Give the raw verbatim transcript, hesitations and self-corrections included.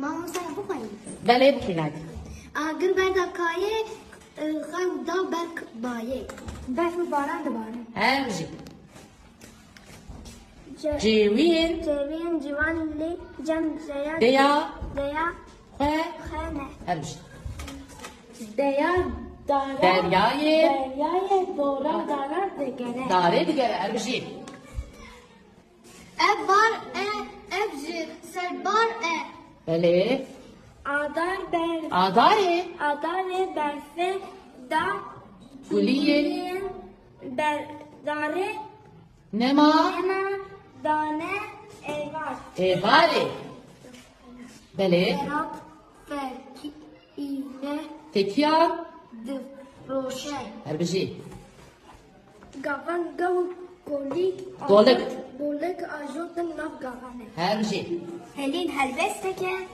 Mamoste bixwîne. Belê bixwîne. Agir berda kayê, e, xew da ber bayê. Berf û baran dibarin. Her bijî. Cêwiyên. Cêwiyên ciwan li cem deya. Deya. Deya. Xwe. Xene. Her bijî. Deya dare. Deryayê. Deryayê dora dara digere. Darê digere her bijî. Ev bar e, ev ji ser bar e. Belê. Adar ber. Adarê. Adarê berfe da. Kuliyê. Ber dare. Nema. Ema dane evar. Êvarê. Belê. Rab fekîne. Tekiya. Diroşe. Her bijî. Gavan gav kolik. Golik. Golik ajotin nav gavane. Her bijî. Helîn helbesteke.